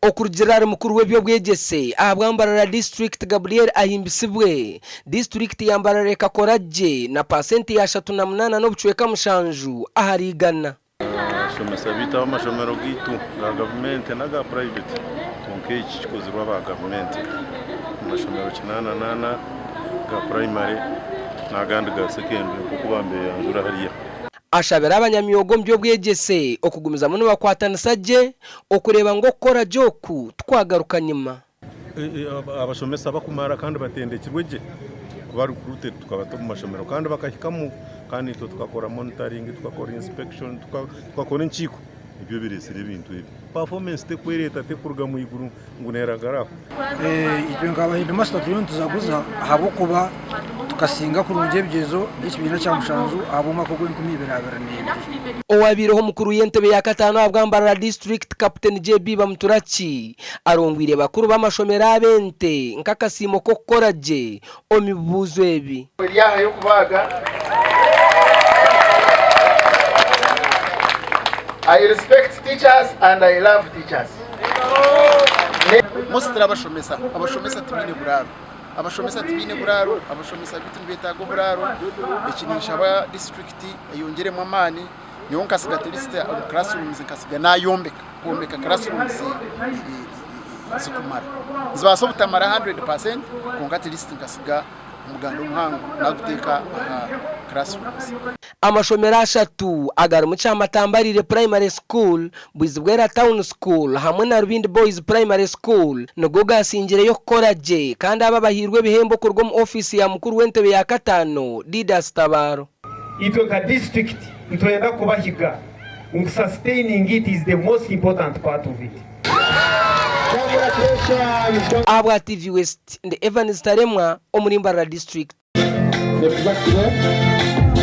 Okurugiirira ahari mukuru w'eby'obwegyese ahabwa Mbarara disiturikiti Gabriel Ahimbisibwe, disiturikiti ya Mbarara ekakora gye na paasenti ya 38 n'obucweka 7 ahari igana. Abashomesa baitu ab'amashomero gaitu ga gavumenti n'aga purayiveti kwonka eki kikozirwe aba gavumenti amashomero 84 ga purayimare n'agandi ga sekendure nk'oku bambeyanjura hariya. Ashabire abanyamyoga omu by'obwegyese okugumizamu nibakwatanisa gye okureeba ngu okukora gye oku tikwagaruka nyima. Abashomesa bakumara kandi batendekirwe gye kuba recruited tukabata omu mashomero kandi bakahikamu kandi itwe tukakora monitoring, tukakora inspection, tukakora enkiiko nibyo bireetsire ebintu ebi. Performance tekwereeta tekuruga mwiguru ngu neragara aho. Itwe nka ba heedimasita turiyo nitujaguza ahabw'okuba tukasinga kurungi ebigyezo by'ekibiina kya mushanju ahabw'omwaka ogw'enkumu ibiri abiri n'ebiri. Owabaireho omukuru w'entebe ya kataano ahabwa Mbarara disiturikiti Captain JB Bamuturaki arongwire bakuru b'amashomero ab'ente nk'akasiimo k'okukora gye omu bibuuzo ebi. Eryaha y'okubaaga. I respect teachers and I love teachers. Mostly abashomesa, abashomesa tibaine buraaro, abashomesa tibaine buraaro, abashomesa beitu nibetaaga oburaaro. Eki ninshaba disiturikiti eyongyeremu amaani. Nyowe nkasiga at least omu classrooms nkasiga nayombeka, kwombeka classrooms zikumara. Nizibaasa obutamara 100% kwonka at least nkasiga omuganda omuhango naguteeka aha classrooms. Amashomero ashatu agarimu Kyamatambarire Primary School, Bwizibwera Town School hamwe na Rubindi Boys Primary School nigo gasingireyo kukora gye kandi aba bahairwe ebihembo kuruga omu ofiisi ya mukuru w'entebe ya kataano Didas Tabaro. Itwe nka disiturikiti nitwenda kubahiga ngu sustaining it is the most important part of it. Ahabwa TV West, ndi Evans Taremwa omuri Mbarara disiturikiti.